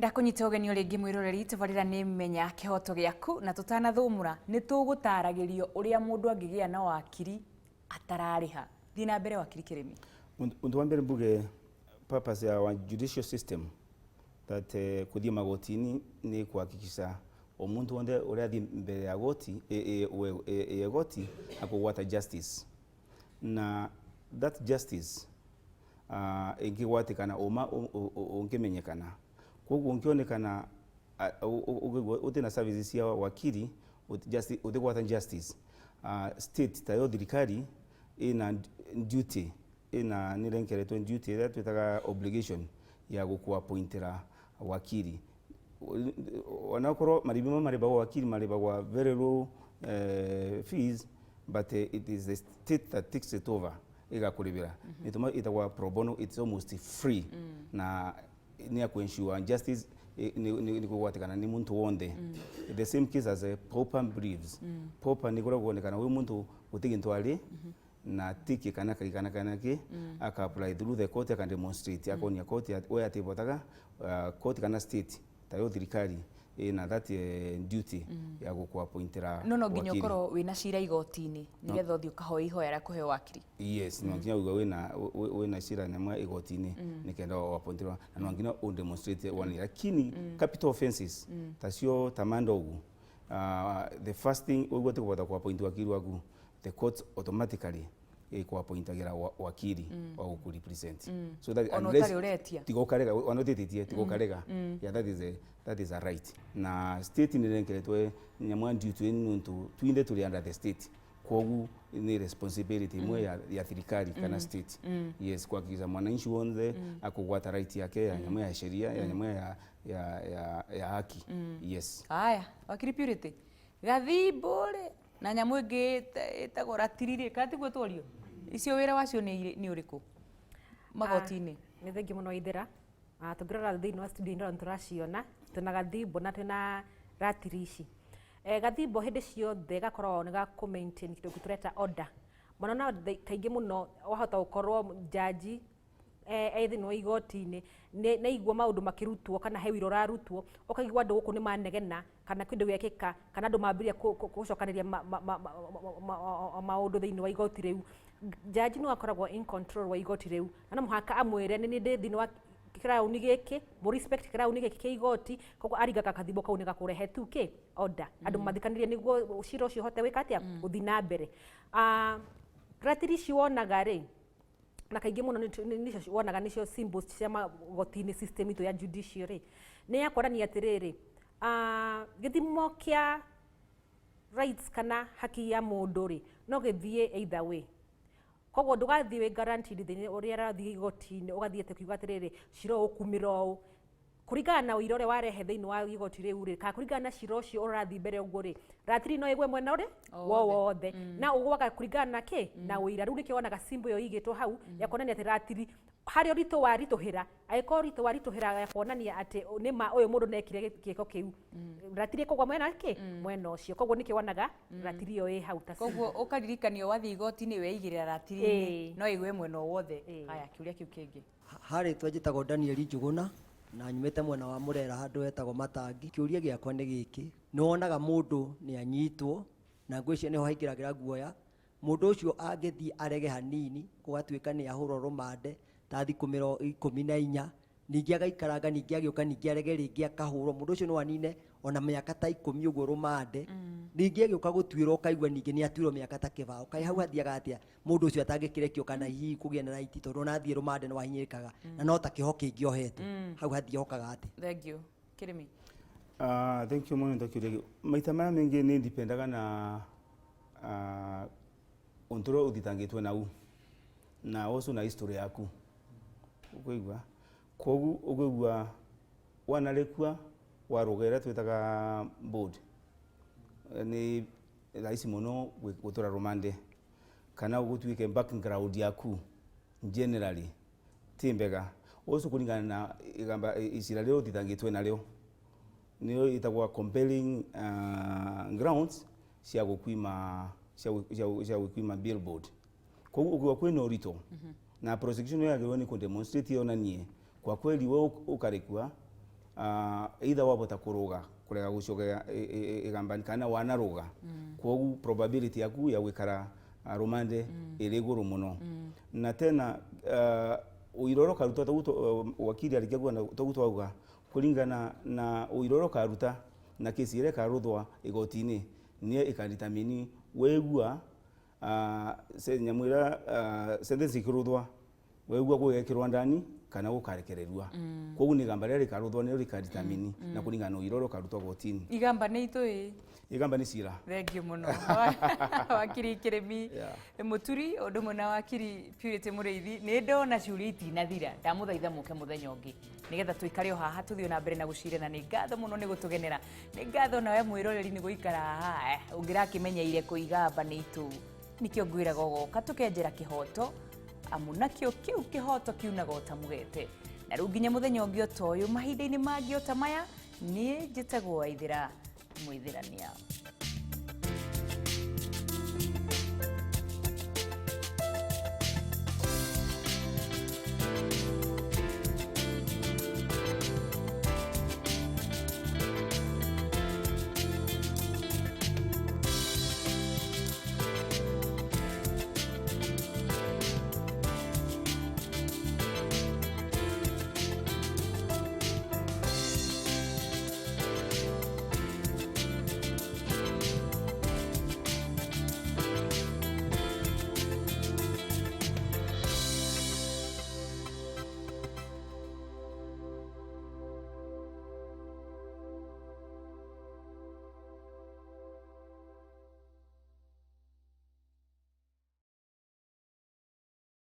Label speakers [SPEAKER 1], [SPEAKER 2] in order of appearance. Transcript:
[SPEAKER 1] Ndakunyita ũgeni o rĩngĩ mwĩroreri, tabarĩra nĩ Menya Kĩhoto Gĩaku, na tũtanathũmũra nĩ tũgũtaragĩrio ũrĩa mũndũ angĩgĩa na wakiri atararĩha. Thiĩ na mbere, wakiri Kĩrĩmi.
[SPEAKER 2] Undu wa mbere mbuge, purpose ya our judicial system that kuthie magoti-ini ni kuhakikisha o muntu wothe uria athie mbere ya goti ya goti akugwata justice, na that justice ingigwatikana uma ungimenyekana. Koguo ungionekana utina services cia wakiri, utigwata justice. State tayo thirikari ina duty, ina nirenkeretwe duty ĩrĩa twĩtaga obligation ya gũkũappointĩra wakiri, onakorwo marĩhi ma marĩbagwo wakiri marĩbagwa very low fees, but it is the state that takes it over ĩgakũrĩbĩra. Nĩtũma ĩtagwa pro bono, it's almost free, na nĩ ya kuensure justice nĩ kũgwatikana nĩ muntu wonthe. The same case as pauper briefs. Pauper nĩ kũrĩa kuonekana wĩ muntu gũtirĩ gĩntũ arĩ na tiki kana kana kana ki aka apply through the court, aka demonstrate, akonia court we atibotaga. Court kana state tayo thirikari ina that duty ya gũkũappointĩra
[SPEAKER 1] No nginya wakiri. Ũkorwo wĩna cira igoti-inĩ nĩgetha ũthiĩ ũkahoe ihoya rĩa kũheo wakiri.
[SPEAKER 2] Yes, no nginya uga wina cira nyamwe igoti-inĩ nikenda waappointirwa, na no nginya u demonstrate one. Lakini capital offenses tacio ta manda ugu, the first thing uguo ti kũbota kuappoint wakiri waku, the court automatically ikuappointagira wakiri wa gũkũ represent so that
[SPEAKER 1] Ona ũtarĩ ũretia.
[SPEAKER 2] Tiga ũkarega, ona ũtĩtĩtie tiga ũkarega. Yeah, that is a right, na state nĩ renkeretwe nyamũ ya duty nuntu twinthe tũrĩ under the state. Kogu ni responsibility imwe ya thirikari kana state, yes, kuhakikisha mwananchi wonthe akugwata right yake ya nyamũ ya sheria, ya nyamũ ya haki, yes.
[SPEAKER 1] Haya, wakiri Purity, gathimbo rĩ na nyamũ ĩngĩ ĩtagwo ratiri rĩ, kana tiguo tworio, icio wĩra wacio nĩ ũrĩkũ magoti-inĩ?
[SPEAKER 3] Nĩ thengiũ mũno, Ithera. Tũngĩrora thĩinĩ wa studio ĩno tũraciona, twĩna gathimbo na twĩna ratiri ici. Gathimbo hĩndĩ ciothe gakoragwo nĩ ga kũ maintain kĩndũ tũreta order mũno, na kaingĩ mũno wahota gũkorwo jaji thĩinĩ wa igoti-inĩ nĩ aigua maũndũ makĩrutwo kana he wĩira ũrarutwo, ũkaigua andũ gũkũ nĩ manegena kana kĩndũ gĩekĩka kana andũ mambĩrĩria gũcokanĩria maũndũ thĩinĩ wa igoti rĩu. Jaji no akoragwo in control wa igoti rĩu, na no mũhaka amwĩre nĩ niĩ ndĩ thĩinĩ wa kĩrauni gĩkĩ, mũ respect kĩrauni gĩkĩ kĩa igoti. Koguo aringaga kathimbo kau nĩ gakũrehe tu kĩ order, andũ mathikanĩrie nĩguo cira ũcio ũhote gwĩka atĩa, gũthiĩ na mbere. Ratiri ici wonaga rĩ, na kaingĩ mũno nĩcio wonaga nĩcio symbols cia magoti-inĩ, system itũ ya judiciary nĩ ya kuonania atĩrĩrĩ, gĩthimo kĩa rights kana haki ya mũndũ rĩ, no gĩthiĩ either way. Koguo ndũgathiĩ wĩ guaranteed thĩinĩ ũrĩa ũrathiĩ igoti-inĩ, ũgathiĩ atĩ ũkiuga atĩrĩrĩ, cira ũyũ ũkumĩra ũũ kũringana na ũira ũrĩa warehe thĩinĩ wa igoti rĩu rĩ, kana kũringana na cira ũcio ũrathiĩ mbere ũguo rĩ, ratiri no ĩgwe mwena ũrĩ wowothe, na ũgwaga kũringana na kĩ na ũira. Rĩu nĩkĩo wonaga symbol ĩyo ĩigĩtwo hau ya kuonania atĩ ratiri harĩa ũritũ waritũhĩra, angĩkorwo ũritũ waritũhĩra ya kuonania atĩ nĩma ũyũ mũndũ nĩekire gĩko kĩu, ratiri ĩkũgwa mwena kĩ mwena ũcio. Koguo nĩkĩo wonaga ratiri ĩyo ĩ hau ta
[SPEAKER 1] Koguo ũkaririkanio wathiĩ igoti-inĩ weigĩrĩra ratiri-inĩ no ĩgwe mwena o wothe. Haya, kĩũria kĩu kĩngĩ.
[SPEAKER 4] Harĩtwa njĩtagwo Daniel Njũgũna na nyumĩte mwena wa Mũrera handũ hetagwo Matangi. Kĩũria gĩakwa nĩ gĩkĩ, nĩ wonaga mũndũ nĩ anyitwo na ngwĩciria nĩho haingĩragĩra guoya, mũndũ ũcio angĩthiĩ arege hanini gũgatuĩka nĩ ahũrwo rũmande ta thikũ 14, ningĩ agaikaranga, ningĩ agĩũka, ningĩ arege rĩngĩ akahũrwo. Mũndũ ũcio no anine ona mĩaka ta 10 ũguo rũmande, ningĩ agĩũka gũtuĩrwo ũkaigua ningĩ nĩ atuĩrwo mĩaka ta 20. Kaĩ hau hathiaga atĩa mũndũ ũcio atangĩkĩrekio kana hihi kũgĩa na right, tondũ ona athiĩ rũmande no ahinyĩrĩkaga na no ta kĩoho kĩngĩ ohetwo? Hau hathiĩ hokaga atĩa?
[SPEAKER 1] Thank you, Kĩrĩmi.
[SPEAKER 2] Thank you mũno nĩ kĩũria. Maita marĩa maingĩ nĩ ndipendaga na ũndũ ũrĩa ũthitangĩtwo nau na also na history yaku ũkũigua. Koguo ũkũigua wanarekua warũga ĩrĩa twĩtaga board, nĩ rahisi mũno gũtũra rũmande kana gũtuĩke background yaku generally ti mbega. Also kũringana na igamba icira rĩrĩa ũthitangĩtwo narĩo, nĩyo ĩtagwo compelling grounds cia gũkwima cia gwĩkwima billboard. Koguo ũkiuga kwĩna ũritũ na prosecution yagĩrĩirwo nĩ kũ demonstrate, yonanie kwa kweli we ũkarekua. Either wabota kuruga kurega gucoka igambani kana wanaruga, kwoguo probability yaku ya gwikara rumande iri iguru muno. Na tena uira uria ukaruta tagu wakiri arikia kuga tagu twauga kuringana na uira uria ukaruta na kesi iria ikaruthwa igoti-ini nie ikadetermine wegua nyamu iria sentence ikiruthwa wegua gwigekirwa ndani kana gukarekererua. Koguo ni igamba riria rikaruthwa nio rikadetermine na kuringana na uira uria ukarutwa goti-ini.
[SPEAKER 1] Igamba nĩ itũĩ.
[SPEAKER 2] Igamba ni cira.
[SPEAKER 1] Thengio mũno, wakiri Kĩrĩmi. Mũturi ũndũ ũmwe na wakiri Purity Mũrĩithi. Nĩ ndona ciũria itinathira, ndamũthaitha mũke mũthenya ũngĩ nĩgetha tũikare o haha tũthiĩ na mbere na gũcirana. Nĩ ngatho mũno nĩ gũtũgenera, nĩ ngatho nawe mwĩroreri nĩ gũikara haha. Ũngĩrakĩmenyeire kũigamba nĩ itũ nĩkĩo ngwĩraga ũgoka tũkenjera kĩhoto, amu nakĩo kĩu kĩhoto kiunaga o ta mũgete. Na rĩu nginya mũthenya ũngĩ o ta ũyũ, mahinda-inĩ mangĩ o ta maya, niĩ njĩtagwo Waithĩra Mwĩthĩrania.